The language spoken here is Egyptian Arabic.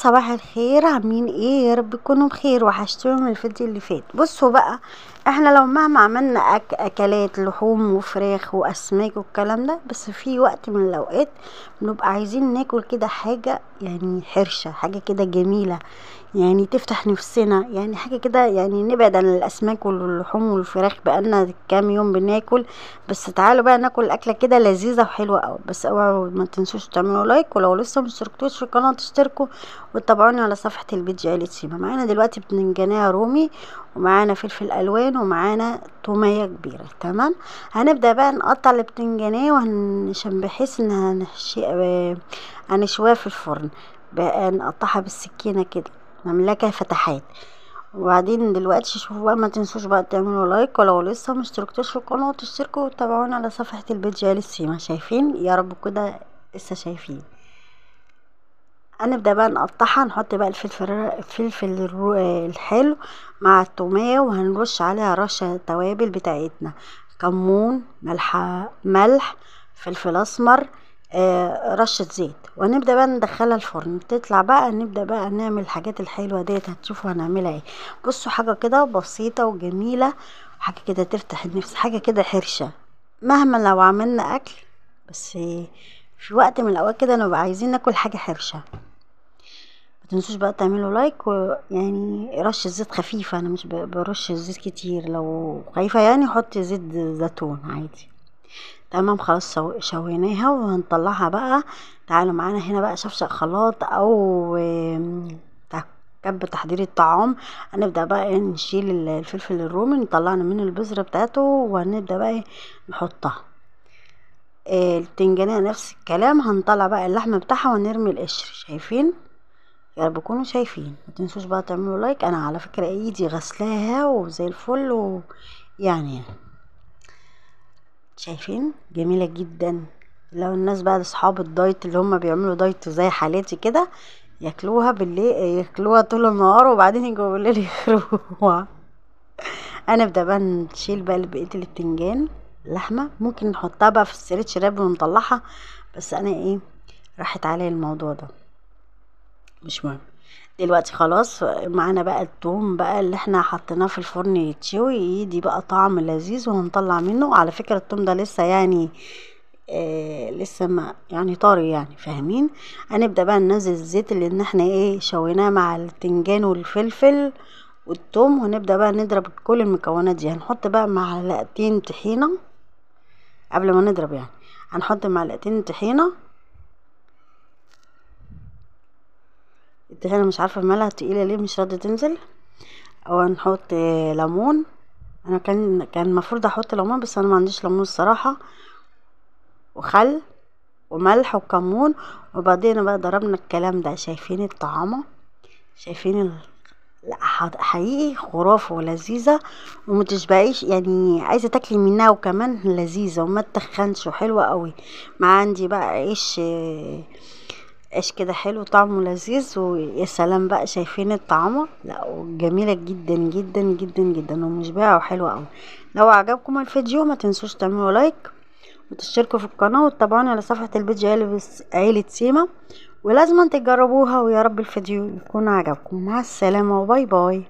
صباح الخير، عاملين ايه؟ يا رب تكونوا بخير. وحشتوني من الفيديو اللي فات. بصوا بقى، احنا لو مهما عملنا اكلات لحوم وفراخ واسماك والكلام ده، بس في وقت من الاوقات بنبقى عايزين ناكل كده حاجة يعني حرشه، حاجة كده جميلة يعني تفتح نفسنا، يعني حاجة كده يعني نبعد عن الاسماك واللحوم والفراخ. بقالنا كام يوم بناكل، بس تعالوا بقى ناكل اكله كده لذيذة وحلوه قوي. بس اوعوا ما تنسوش تعملوا like، ولو لسه مشتركتوش في القناة تشتركوا وتتابعوني على صفحة ال page عيله سيما. معانا دلوقتي بتنجانيه رومي، ومعانا فلفل الوان، ومعانا توميه كبيرة. تمام، هنبدا بقى نقطع البتنجانيه وهنشم بحيث ان هنشويها في الفرن بقى، نقطعها بالسكينة كده، نعمل لها فتحات. وبعدين دلوقتي شوفوا بقى، ما تنسوش بقى تعملوا like، ولو لسه ما اشتركتوش في القناة تشتركوا وتتابعونا على صفحة ال page عيله سيما. شايفين؟ يا رب كده لسه شايفين. هنبدا بقى نقطعها، نحط بقى الفلفل الحلو مع التوميه، وهنرش عليها رشه توابل بتاعتنا: كمون، ملح، فلفل اسمر، رشه زيت. وهنبدا بقى ندخلها الفرن. تطلع بقى نبدا بقى نعمل الحاجات الحلوة ديت، هتشوفوا هنعملها ايه. بصوا، حاجة كده بسيطة وجميلة، حاجة كده تفتح النفس، حاجة كده حرشه. مهما لو عملنا اكل، بس في وقت من الاوقات كده نبقى عايزين ناكل حاجة حرشه. ما تنسوش بقى تعملوا like، ويعني رشه زيت خفيفة، انا مش برش الزيت كتير، لو خايفة يعني حطي زيت زيتون عادي. تمام، خلاص شويناها وهنطلعها بقى. تعالوا معانا هنا بقى شفشق خلاط او كب تحضير الطعام. هنبدا بقى نشيل الفلفل الرومي، نطلعنا من البذرة بتاعته، وهنبدا بقى نحطها. البتنجانيه نفس الكلام، هنطلع بقى اللحم بتاعها ونرمي القشر. شايفين؟ يا رب تكونوا شايفين. ما تنسوش بقى تعملوا like. انا على فكرة ايدي غسلاها وزي الفل، ويعني شايفين جميلة جدا. لو الناس بقى اصحاب ال diet اللي هم بيعملوا diet زي حالاتي كده، ياكلوها بالليل، ياكلوها طول النهار وبعدين يجوا بالليل يخربوها. هنبدا بقى نشيل بقى بقية البتنجان اللحمة، ممكن نحطها بقى في ال stretch wrap ونطلعها، بس انا ايه راحت عليا الموضوع ده، مش مهم دلوقتي. خلاص معانا بقى التوم بقى اللي احنا حطيناه في الفرن يتشوي، يدي بقى طعم لذيذ، وهنطلع منه. على فكرة التوم ده لسه يعني لسه ما يعني طري يعني، فاهمين؟ هنبدأ بقى ننزل الزيت اللي ان احنا ايه شويناه مع البتنجان والفلفل والتوم، وهنبدأ بقى نضرب كل المكونات دي. هنحط بقى معلقتين طحينة قبل ما نضرب، يعني هنحط معلقتين طحينة. الطحينة مش عارفة مالها تقيلة ليه، مش راضية تنزل. او هنحط ليمون، انا كان المفروض احط ليمون، بس انا ما عنديش ليمون الصراحة، وخل وملح وكمون. وبعدين بقى ضربنا الكلام ده. شايفين الطعامة؟ شايفين لا حقيقي خرافة ولذيذة، ومتشبعيش يعني، عايزة تاكلي منها، وكمان لذيذة وما تخنش وحلوة قوي. مع عندي بقى عيش كده حلو طعمه لذيذ، ويا سلام بقى. شايفين الطعامة؟ لا جميلة جدا جدا جدا جدا، ومشبعة وحلوة قوي. لو عجبكم الفيديو ما تنسوش تعملوا like وتشتركوا في القناة وتتابعوني على صفحة ال page عيلة سيما، ولازم تجربوها. ويا رب الفيديو يكون عجبكم. مع السلامة و bye bye.